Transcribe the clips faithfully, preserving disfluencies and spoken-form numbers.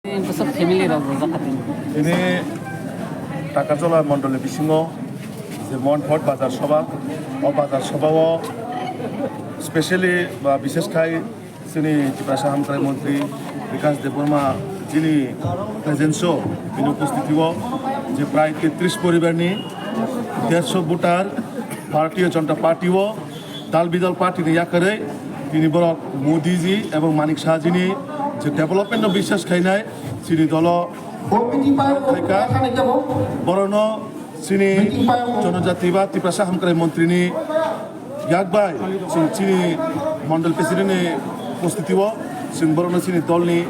Bwswk family rok rwjak kha tini. Tini Takarjala mondolni bisingo je Monphot bazar soba, o bazar sobao specially ba bishesh khai chini Tiprasa Hamkrai Montri Bikash Debbarma jini presence o, bini upostiti o je prai tetris poribar ni dersho voter Bharatiya Janata Party o dal bidal party ni yakarwi tini borok Modi ji ebong Manik Saha jini je development no biswas khainai chini dolo khaika. Borokno chini jonojati ba Tiprasa Hamkrai Montri ni yak bai chwng chini mondol president ni upostiti o chwng borokno chini dol ni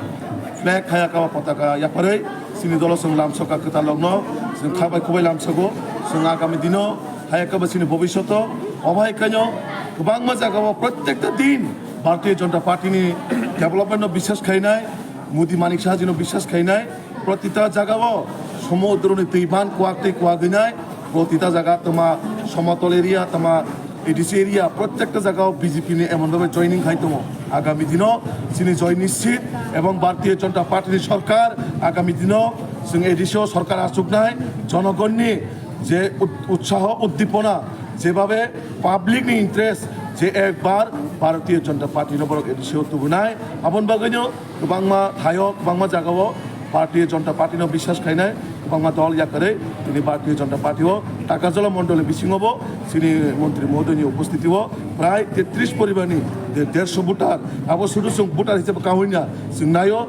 flag khaya kaba potaka yaparwi chini dolo chwng lamsoka kwtal rokno chwng kha bai kubai lamsogo chwng agami dino. Hai khe bo chini bobishoto, obo hai khe no kwbangma jagao prottekta din Bharatiya Janata Party ni development no biswas khainai, Modi Manik Saha ji no biswas khainai, protita jagao somudro ni twi ban kwak twi kwak gwnai, protita jaga tama somotol area, tama A D C area, prottekta jagao B J P ni emon bhabe joining khai tongo. Agami dino chini joy nischit ebong Bharatiya Janata Party ni sorkar agami dino chwng A D C o sorkar achuknai, jonogonni je ut-, utsaho, uddipona, jebabe public ni interest je ekbar Bharatiya Janata Party no borok A D C o tubunai, aboni bagwino kwbangma thaio, kwbangma jagao Bharatiya Janata Party no biswas khainai, kwbangma dol yakarwi tini Bharatiya Janata Party o Takarjala mondol ni bisingo bo chini montri mohodoy ni upostiti o prai tetris poribar ni de-, dersho voter, abo sudu chwng voter hisabe kahwi na chwng naio.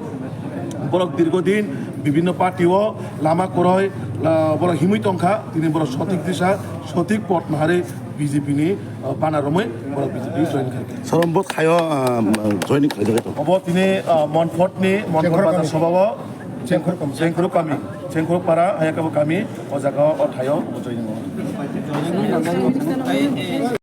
Borok dirgo din bibhinno party o lama kwrwi, la-, borok himwi tongkha, tini borok sothik disa, sothik pot naharwi B J P ni, uh, bana romwi borok B J P join khaikha. Sorom bo thaio, uh, joining khaijak to. Obo tini, uh, Monphot ni, Monphot bazar sobao Chengkhorok kami, Chengkhorok para, hayakabo kami, o jaga o thaio bo joining o.